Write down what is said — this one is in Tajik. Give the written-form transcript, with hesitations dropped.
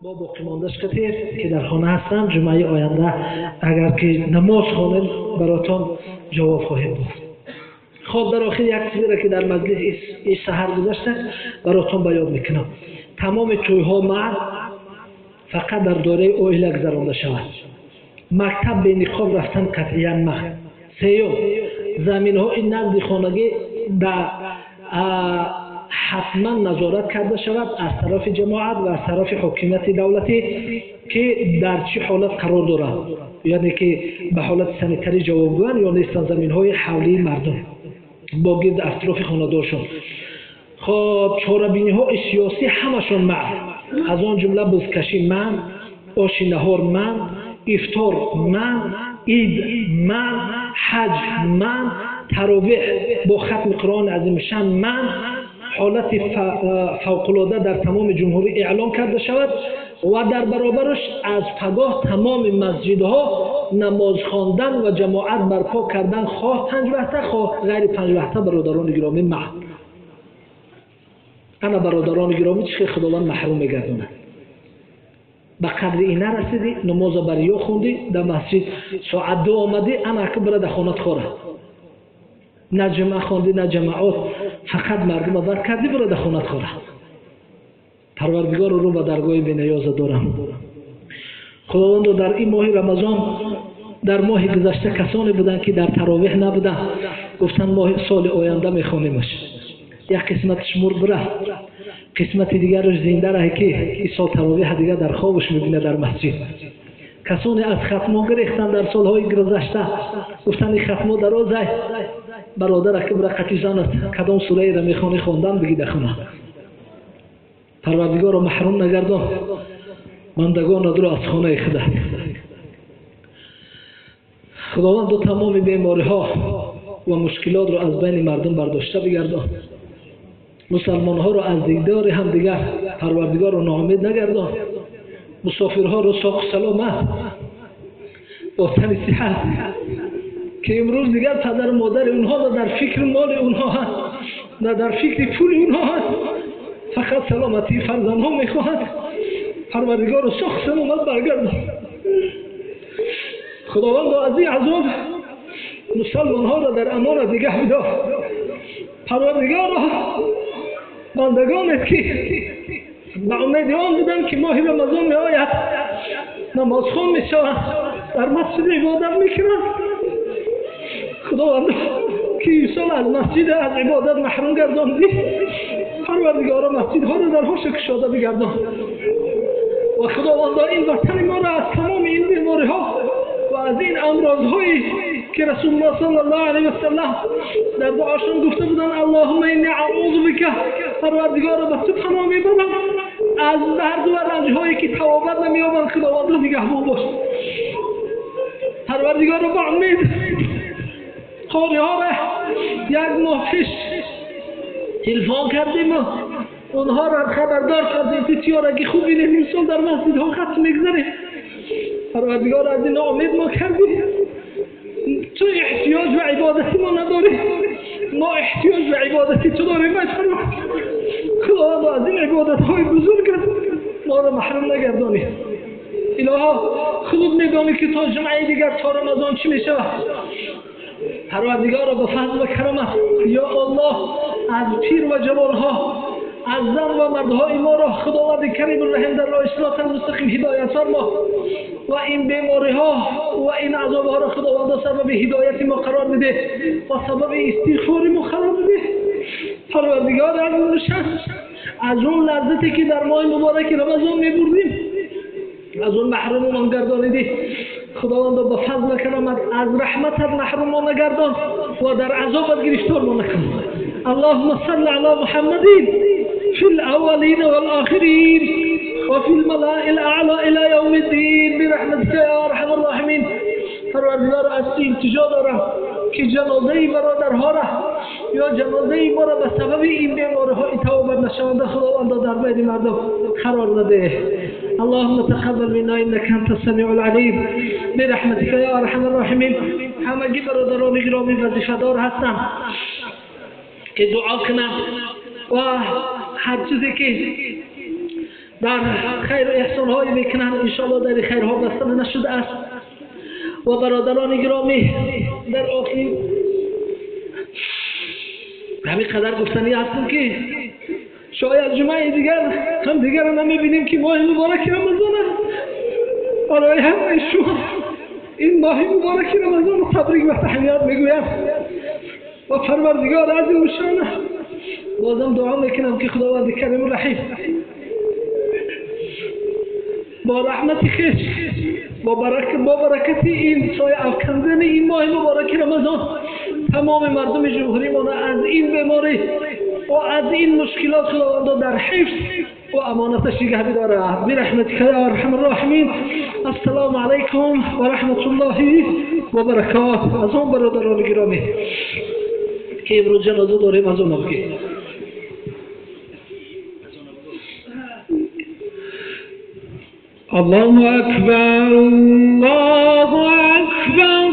Бо боқимондаш катир ки дар хона ҳастам, ҷумъаи оянда агар ки намоз хонем, баротон ҷавоб хоҳем гуфт. Хоб, дар охир як чизеро ки дар маҷлис иш саҳар гузашта, баротон баён мекунам. Тамоми тӯйҳо мард фақат дар доираи оила гузаронда шавад. Мактаб бениқоб рафтан қатъиян манъ. Сеюм, заминҳои назди хонагӣ ба ҳатман назорат карда шавад аз тарафи ҷамоат ва аз тарафи ҳокимияти давлатӣ, ки дар чӣ ҳолат қарор дорад, яъне ки ба ҳолати санитарӣ ҷавобгӯянд ё нестанд заминҳои ҳавлии мардум бо гирди атрофи хонадоршон. Хоб, чорабиниҳои сиёсӣ ҳамашон манъ, аз он ҷумла бузкашӣ манъ, оши наҳор манъ, ифтор манъ, ид манъ, ҳаҷ манъ, таровеҳ бо хатми Қуръони азимушшаън манъ. Ҳолати фавқулода дар тамоми ҷумҳурӣ эълон карда шавад ва дар баробараш аз пагоҳ тамоми масҷидҳо намоз хондан ва ҷамоат барпо кардан, хоҳ панҷ вақта, хоҳ ғайри панҷ вақта, бародарони гиромӣ, манъ. Ана, бародарони гиромӣ, чӣ хел Худованд маҳрум мегардонад. Ба қадри ин нарасидӣ, намоза бар ё хундӣ дар масҷид, соат 2 омадӣ, ана ака бира дар хонат хора. На ҷумъа хондӣ, на ҷамоат, фақат мардума бар кардӣ, бира дар хонат хора. Парвардигоро, рӯ ба даргоҳи бениёза дорам. Худовандо, дар ин моҳи Рамазон, дар моҳи гузашта касоне буданд, ки дар таровеҳ набуданд, гуфтанд моҳи соли оянда мехонимаш. Як қисматаш мурд, бирафт, қисмати дигараш зинда раҳ, ки ин сол таровеҳ дигар дар хобаш мебинад дар масҷид. Касоне аз хатмо гирехтанд дар солҳои гузашта, гуфтанд ин хатмо дарозай. Бародар, ака, бира қати занат кадом сураеро мехонӣ, хондан бигӣ дар хона. Парвардигоро, маҳрум нагардон бандагонатро аз хонаи худат. Худованд, тамоми бемориҳо ва мушкилотро аз байни мардум бардошта бигардон. Мусалмонҳоро аз дидори ҳамдигар, Парвардигорро, ноумед нагардон. Мусофирҳоро соқу саломат, бо тани сиҳат, ки имрӯз дигар падару модари онҳо на дар фикри моли онҳо ҳаст, на дар фикри пули онҳо ҳаст, фақат саломатии фарзандҳо мехоҳад. Парвардигорро соқу саломат баргардон. Худовандо, аз ин азоб мусалмонҳоро дар амонат нигаҳ бидор. Парвардигоро, бандагонет ки ба умеди он буданд, ки моҳи Рамазон меояд, намозхон мешаванд, дар масҷид ибодат мекунанд, Худованд, ки имсол аз масҷид, аз ибодат маҳрум гардондӣ, Парвардигоро, масҷидҳоро дарҳоша кушода бигардон. Ва Худовандо, ин ватани моро аз тамоми ин бемориҳо ва аз ин амрозҳое ки Расулуллоҳ саллаллоҳу алайҳи васаллам дар дуошон гуфта буданд: «Аллоҳумма инни аъузу бика», Парвардигоро, ба ту паноҳ мебарам аз дарду ва ранҷҳое ки тавобат намеёбанд, Худовандо, нигаҳбон бош. Парвардигоро, ба умед қориҳоро як моҳ пеш телефон кардему онҳоро хабардор кардем, ки тиёраги хуб бинем, имсол дар масҷидҳо хатм мегузарем. Парвардигор, аз ин ноумед мо кардӣ. Ту эҳтиёҷ ба ибодати мо надорӣ, мо эҳтиёҷ ба ибодати ту дорем. Худованд, аз ин ибодатҳои бузургат моро маҳрум нагардонӣ. Илоҳо, худут медонӣ, ки то ҷумъаи дигар, то Рамазон чӣ мешавад. Парвардигоро, ба фазл ва карамат, ё Аллоҳ, аз пир ва ҷавонҳо, аз зан ва мардҳои моро, Худованди кариму раҳим, дар роҳи сироти мустақим ҳидоят фармо ва ин бемориҳо ва ин азобҳоро, Худовандо, сабаби ҳидояти мо қарор биде ва сабаби истиғфори мо қарор биде. Парвардигор азимушшаън, аз он лаззате ки дар моҳи мубораки Рамазон мебурдем, аз он маҳрумумон гардонидӣ. Худовандо, ба фазл карамат аз раҳматат маҳрумон нагардон ва дар азобат гирифтор мо накун. اللهم صل على محمد في الأولين والآخرين وفي الملأ الأعلى إلى يوم الدين برحمتك يا أرحم الراحمين. پروردگار، از تو التجا دارم که جنازه برادرها را یا جنازه ما را به سبب این بیماری توبت نشونده، خداوند، در بین مردم قرار نده. اللهم تقبل منا انك انت السميع العليم برحمتك يا ارحم الراحمين. همگی برادران گرامی وظیفه هستند که دعا کنند و هر چیزی که در خیر احسان هایی میکنند، انشاءالله در خیرها بسته نشده است. و برادران گرامی، در آخر همین قدر گفتنی هستم که شاید جمعه دیگر هم دیگر رو نمیبینیم که ماه مبارک رمضان است. برای همه شما این ماه مبارک رمضان رو تبریک و تهنیت میگویم و پروردگار عظیم الشان بازم دعا میکنم که خداوند کریم رحیم با رحمت خویش، با برکت این سایه افکندن این ماه مبارک رمضان تمام مردم جمهوری ما از این بیماری و از این مشکلات خداوند در حفظ و امانتش نگه بدارد. برحمتک یا ارحم الراحمین. السلام علیکم و رحمت الله و برکاته. از آن برادران گرامی که امروز جنازه داریم، از آن که الله اکبر، الله اکبر.